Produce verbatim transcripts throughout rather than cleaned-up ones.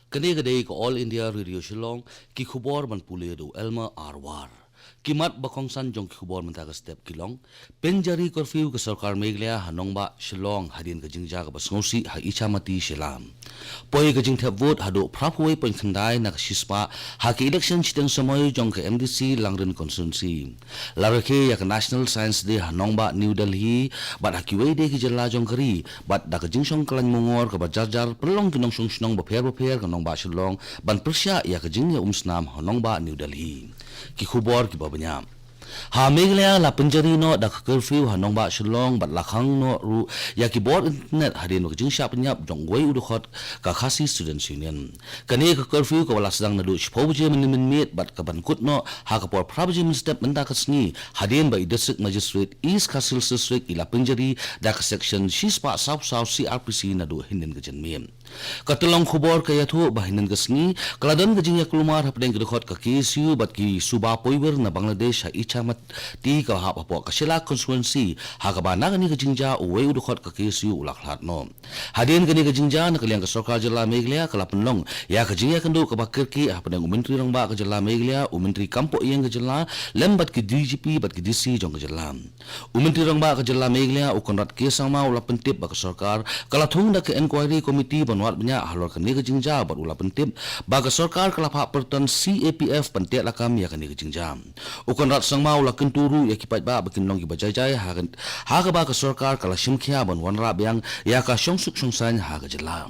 Kane ka dei ka All India Radio Shillong, ki khubor ban pule da u Elmer R War. Ki mat ba kongsan jong ki khubor mynta ka step ki long: Pynjari curfew ka sorkar Meghalaya ha nongbah Shillong hadien ka jingjia kaba sngewsih ha Ichamati Shella. Poi ka jingthep vote haduh phra phew wei point khyndai na ka shispah ha ka election shiteng samoi jong ka M D C Langrin constituency. La rakhe ïa ka National Science Day ha nongbah New Delhi bad ha kiwei de ki jylla jong ka ri, bad da ka jingshong khlaiñ mongor kaba jar jar, pynlong ki nongshong shnong bapher bapher ka nongbah Shillong ban pyrshah ïa ka jingïaumsnam ha nongbah New Delhi. Ki khubor kiba bniah. Ha Meghalaya la pynjari noh da ka curfew ha nongbah Shillong bad la khang noh ruh ïa ki bor internet hadien ka jingshah pynïap jong uwei u dkhot ka Khasi Students Union. Kane ka curfew kaba la sdang naduh shiphew baje mynmiet bad kaban kut noh ha ka por phra baje mynstep mynta ka sngi, hadien ba i District Magistrate East Khasi Hills District i la pynjari da ka section shispah saw saw C R P C naduh hynnin ka janmiet. Ka tyllong khubor ka ïathuh ba hynnin ka sngi ka la don ka jingïakulmar hapdeng ki dkhot ka K S U bad ki suba poiwir na Bangladesh ha Ichamati kaba hap hapoh ka Shella constituency, ha kaba na kane ka jingjia uwei u dkhot ka K S U u la khlad noh. Hadien kane ka jingjia, na ka liang ka sorkar jylla Meghalaya ka la pynlong ïa ka jingïakynduh kaba kyrkieh hapdeng u Myntri Rangbah ka jylla Meghalaya, u Myntri kam poh ïing ka jylla, lem bad ki D G P bad ki D C jong ka jylla. U Myntri Rangbah ka jylla Meghalaya, u Conrad K Sangma, u la pyntip ba ka sorkar ka la thung da ka inquiry committee ban wad bniah halor kane ka jingjia bad u la pyntip ba ka sorkar ka la phah pyrton C A P F ban teh lakam ïa kane ka jingjia. U Conrad Sangma u la kyntu ruh ïa ki paidbah ba kin long kiba jai jai ha ka, ha kaba ka sorkar ka la shim khia ban wanrah biang ïa ka shongsuk shongsaiñ ha ka jylla.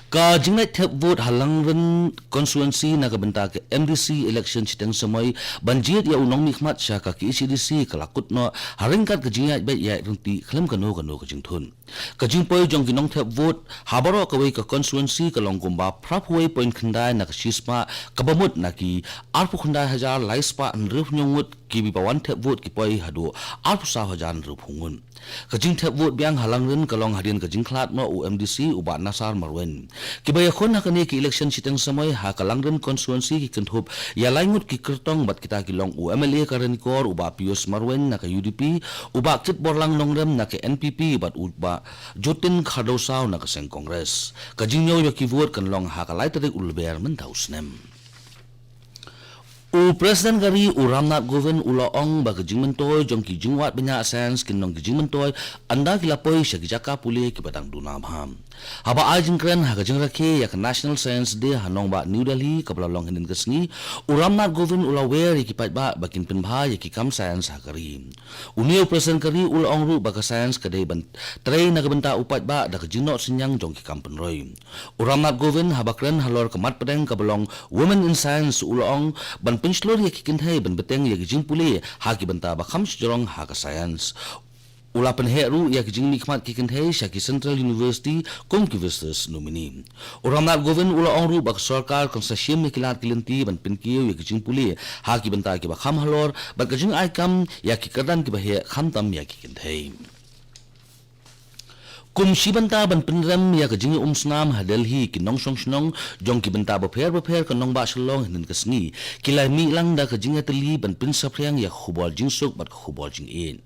Ka jingleit thep vote ha Langrin constituency na ka bynta ka M D C election shiteng samoi ban jied ïa u nongmihkhmat sha ka K H A D C ka la kut noh ha ryngkat ka jingïaid beit ïaid ryntih khlem kano kano ka jingthut. Ka jingpoi jong ki nongthep vote ha baroh kawei ka constituency ka long kumba phra phew wei point khyndai na ka shispah, kaba mut na ki ar phew khyndai hajar lai spah hynriew phew hynñiew ngut kiba wan thep vote ki poi haduh ar phew saw hajar hynriew phew ngut. Ka jingthep vote biang ha Langrin ka long hadien ka jingkhlad noh u M D C u Bah Nasar Marwein. Kiba ïakhun ha kane ka election shiteng samoi ha ka Langrin constituency ki kynthup ïa lai ngut ki kyrtong bad kita ki long u M L A ka Ranikor u Bah Pius Marwein na ka U D P, u Bah Kitborlang Nongrem na ka N P P bad u Bah Jotin Khardewsaw na ka seng Congress. Ka jingñiew ïa ki vote kan long ha ka lai tarik u Lber mynta u snem. U President ka ri u Ramnath Kovind u la ong ba ka jingmyntoi jong ki jingwad bniah science kin long ki jingmyntoi ynda ki la poi sha ki jaka pule kiba dang duna bha. Haba ai jingkren ha ka jingrakhe ïa ka National Science Day ha nongbah New Delhi kaba la long hynnin ka sngi, u Ramnath Kovind u la wer ïa ki paidbah ba kin pynbha ïa ki kam science ha ka ri. Une u President ka ri u la ong ruh ba ka science ka dei ban trei na ka bynta u paidbah da ka jingnoh synñiang jong ki kam pynroi. U Ramnath Kovind haba kren halor ka mat pdeng kaba long Women in Science u la ong ban pynshlur ïa ki kynthei ban bteng ïa ki jingpule ha ki bynta ba kham shajrong ha ka science. U la pynheh ruh ïa ki jingmihkhmat ki kynthei sha ki Central University kum ki research nominee. U Ramnath Kovind u la ong ruh ba ka sorkar kan sa shim ïa ki lad ki lynti ban pynkiew ïa ki jingpule ha ki bynta kiba kham halor bad ka jingai kam ïa ki kyrdan kiba heh khamtam ïa ki kynthei. Kum shi bynta ban pynrem ïa ka jingïaumsnam ha Delhi, ki nongshong shnong jong ki bynta bapher bapher ka nongbah Shillong hynnin ka sngi ki la mih lang da ka jingïatylli ban pynsaphriang ïa ka khubor jingsuk bad ka khubor jingïeit.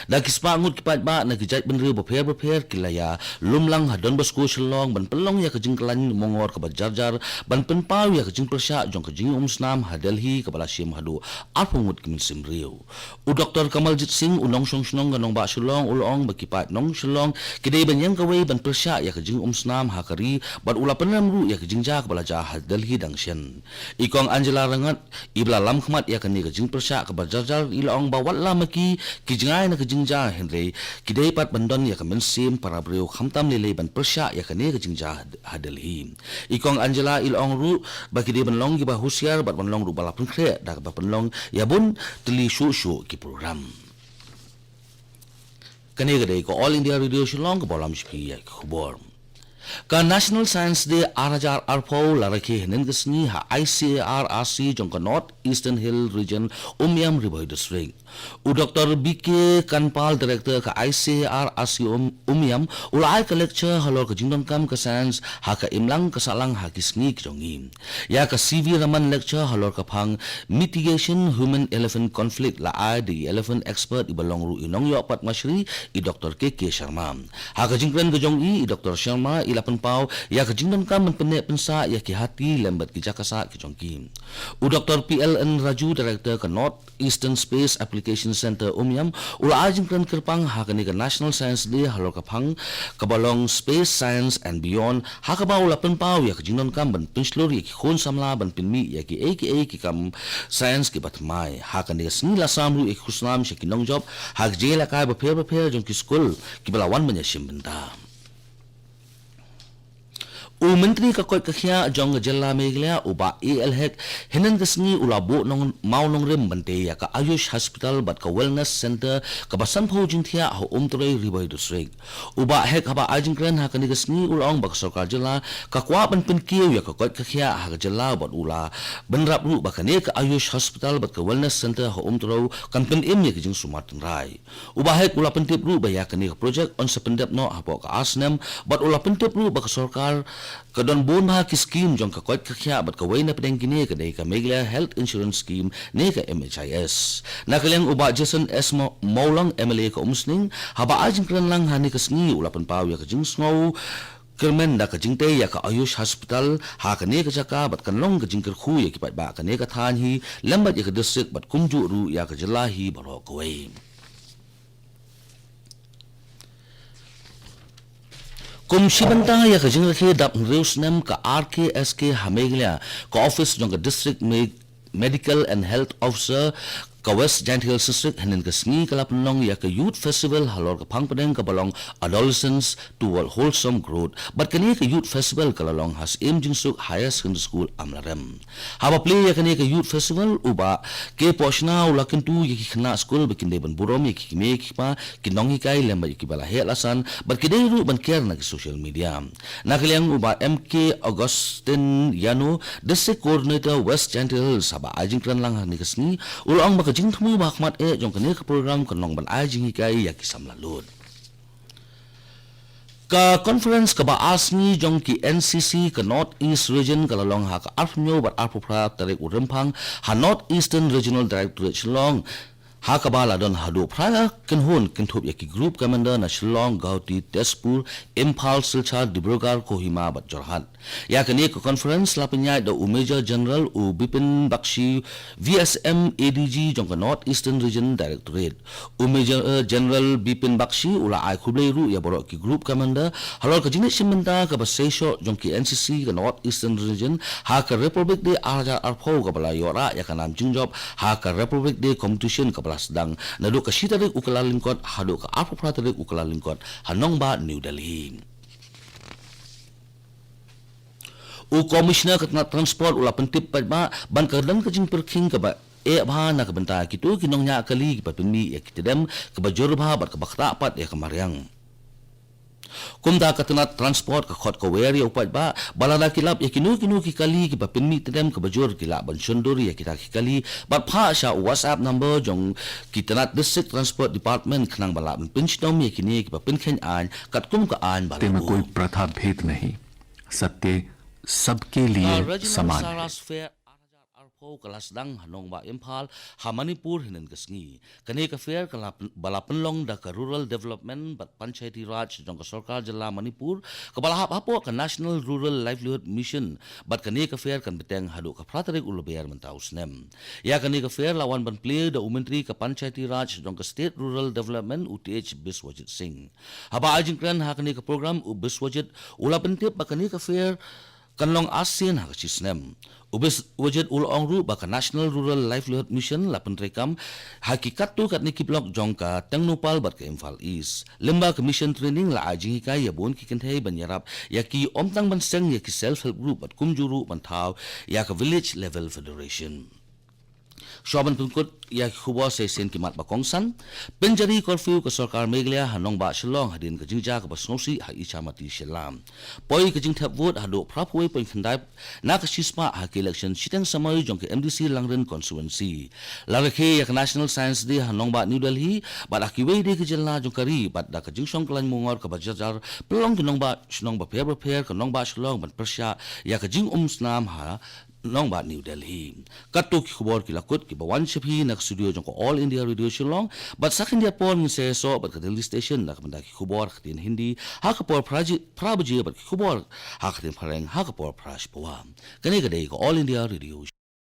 Da ki spah ngut ki paidbah na ki jaitbynriew bapher bapher ki la ïalum lang ha Don Bosco Shillong ban pynlong ïa ka jingkhlaiñ mongor kaba jar jar ban pynpaw ïa ka jingpyrshah jong ka jingïaumsnam ha Delhi kaba la shim haduh ar phew ngut ki mynsiem briew. U Doktor Kamaljit Singh, u nongshong shnong ka nongbah Shillong, u la ong ba ki paid nong Shillong ki dei ban ïeng kawei ban pyrshah ïa ka jingïaumsnam ha ka ri bad u la pynrem ruh ïa ka jingjia kaba la jia ha Delhi dang shen. I Kong Angela Ranger, iba la lam khmat ïa kane ka jingpyrshah kaba jar jar, i la ong ba wat la ma ki ki jngai na ka jingjia, hynrei ki dei pat ban don ïa ka mynsiem para briew khamtam lei lei ban pyrshah ïa kane ka jingjia ha Delhi. I Kong Angela i la ong ruh ba ki dei ban long kiba husiar bad ban long ruh ba la pynkhreh da kaba pynlong ïa bun tylli shuh shuh ki program. Kane ka dei ka All India Radio Shillong kaba lam sha phi ïa ki khubor. Ka National Science Day ar hajar arphew la rakhe hynnin ka sngi ha I C A R R C jong ka North Eastern Hill Region, Umiam, Ri Bhoi District. U Doktor B K Kanpal, Director ka I C A R R C Um-, Umiam, u la ai ka lecture halor ka jingdonkam ka science ha ka imlang ka sahlang ha ki sngi ki jong ngi. Ïa ka C V Raman Lecture halor ka phang Mitigation Human Elephant Conflict la ai da i elephant expert iba long ruh i nongïoh Padma Shri, i Doktor K K Sharma. Ha ka jingkren ka jong i, i Doktor Sharma i da pynpaw ïa ka jingdonkam ban pynneh pynsah ïa ki hati lem bad ki jaka sah ki jong ki. U Doctor P L N Raju, Director ka North Eastern Space Application Centre Umiam, u la ai jingkren kyrpang ha kane ka National Science Day halor ka phang kaba long Space Science and Beyond, ha kaba u la pynpaw ïa ka jingdonkam ban pynshlur ïa ki khun samla ban pynmih ïa kiei kiei ki kam science kiba thymmai. Ha kane ka sngi la sam ruh ïa ki khusnam sha ki nongjop ha ki jingïalehkai bapher bapher jong ki skul kiba la wan ban ïashim bynta. U Myntri ka koit ka khiah jong ka jylla Meghalaya, u Bah A L Hek, hynnin ka sngi u la buh nong, mawnongrim ban tei ïa ka Ayush Hospital bad ka Wellness Centre kaba sanphew jingthiah ha Umtrei, Ri Bhoi District. U Bah Hek, haba ai jingkren ha kane ka sngi, u la ong ba ka sorkar jylla ka kwah ban pynkiew ïa ka koit ka khiah ha ka jylla bad u la bynrap ruh ba kane ka Ayush Hospital bad ka Wellness Centre ha Umtrei kan pynim ïa ka jingsumar tynrai. U Bah Hek u la pyntip ruh ba ïa kane ka projek yn sa pyndep noh hapoh ka ar snem, bad u la pyntip ruh ba ka sorkar ka don bun bha ki skim jong ka koit ka khiah bad kawei na pdeng kine ka dei ka Meghalaya Health Insurance Scheme ne ka M H I S. Na ka liang u Bah Jason S Mo-, Mawlong, M L A ka Umsning, haba ai jingkren lang ha kane ka sngi u la pynpaw ïa ka jingsngew kyrmen da ka jingtei ïa ka Ayush Hospital ha kane ka jaka bad kan long ka jingkyrkhu ïa ki paidbah kane ka thaiñ hi lem bad ïa ka district bad kumjuh ruh ïa ka jylla hi baroh kawei. Kum shi bynta ïa ka jingrakhe dap hynriew snem ka R K S K ha Meghalaya, ka office jong ka District Me-, Medical and Health Officer ka West Jaintia Hills District, hynnin ka sngi ka la pynlong ïa ka Youth Festival halor ka phang pdeng kaba long Adolescence Toward Wholesome Growth. Bad kane ka Youth Festival ka la long ha Syiem Jingsuk Higher Secondary School, Amlarem. Haba plie ïa kane ka Youth Festival, u Bah K Pohshna u la kyntu ïa ki khynnah skul ba kin dei ban burom ïa ki kmie ki kpa, ki nonghikai lem bad ïa kiba la heh la san, bad ki dei ruh ban ker na ki social media. Na ka liang u Bah M K Augustine Yano, District Coordinator West Jaintia Hills, haba ai jingkren lang ha kane ka sngi, u la ong ba ka jingthmu ba ha khmat eh jong kane ka program kan long ban ai jinghikai ïa ki samla lut. Ka conference kaba ar sngi jong ki N C C ka North East Region ka la long ha ka arphew hynñiew bad arphew phra tarik u Rymphang ha North Eastern Regional Directorate Shillong, ha kaba la don haduh phra kynhun kynthup ïa ki group commander na Shillong, Guwahati, Tezpur, Imphal, Silchar, Dibrugarh, Kohima bad Jorhat. Ïa kane ka conference la pynïaid da u Major General u Bipin Bakshi, V S M A D G jong ka North Eastern Region Directorate. U Major, eh, General Bipin Bakshi u la ai khublei ruh ïa baroh ki group commander halor ka jingleit shim bynta kaba shisha jong ki N C C ka North Eastern Region ha ka Republic Day ar hajar arphew kaba la ïoh rah ïa ka nam jingjop ha ka Republic Day Competition kaba la sdang naduh ka shi tarik u Kyllalyngkot haduh ka arphew phra tarik u Kyllalyngkot ha nongbah New Delhi. U Commissioner ka tnat Transport u la pyntip paidbah ba ka don ka jingpyrkhing kaba eh bha na ka bynta kito ki nongñiah kali kiba pynmih ïa ki tdem kaba jur bha bad kaba ktah pat ïa ka mariang. Kumta ka tnat Transport ka khot ka wer ïa u paidbah ba lada ki lap ïa kino kino ki kali kiba pynmih tdem kaba jur ki lah ban shon dur ïa kita ki kali bad phah sha u WhatsApp number jong ki tnat District Transport Department khnang ba lah ban pynshitom ïa kine kiba pynkheiñ aiñ katkum ka aiñ ba la buh. तेमा कोई प्रथा भेद नहीं। सत्य सबके लिए Ka Regional समान है। Saras Fair ar hajar arphew ka la sdang ha nongbah Imphal ha Manipur hynnin ka sngi. Kane ka fair ka la pyn-, ba la pynlong da ka Rural Development bad Panchayati Raj jong ka Sorkar Jylla Manipur, kaba la hap hapoh ka National Rural Livelihood Mission, bad kane ka fair kan bteng haduh ka phra tarik u Lber mynta u snem. Ïa kane ka fair la wan ban plie da u Myntri ka Panchayati Raj jong ka State Rural Development, u T H Biswajit Singh. Haba ai jingkren ha kane ka program, u Biswajit u la pyntip ba kane ka fair kan long ar sien ha ka shi snem. U Biswajit u la ong ruh ba ka National Rural Livelihood Mission la pyntreikam ha ki katto katne ki block jong ka Tengnoupal bad ka Imphal East. Lyngba ka mission training la ai jinghikai ïa bun ki kynthei ban ïarap ïa ki, ym tang ban seng ïa ki self help group bad kumjuh ruh ban thaw ïa ka village level federation. Shuwa ban pynkut ïa ki khubor sa shisien ki mat ba kongsan. Pynjari curfew ka Sorkar Meghalaya ha nongbah Shillong hadien ka jingjia kaba sngewsih ha Ichamati Shella. Poi ka jingthep vote haduh phra phew wei point khyndai na ka shispah ha ka election shiteng samoi jong ka M D C Langrin Constituency. La rakhe ïa ka National Science Day ha nongbah New Delhi bad ha kiwei de ki jylla jong ka ri bad da ka jingshong kyllain mungor kaba jar jar pynlong ki nongbah shnong bapher bapher ka nongbah Shillong ban pyrshah ïa ka jingumsnam ha Nongbah New Delhi. Katto ki khubor ki la kut kiba wan sha phi na ka studio jong ka All India Radio Shillong, bad sa khyndiat por ngin sa ïasoh bad ka Delhi Station na ka bynta ki khubor ha ka ktien Hindi, ha ka por phra baje, phra baje bad ki khubor ha ka ktien Phareng ha ka por phra shi pawa. Kane ka dei ka All India Radio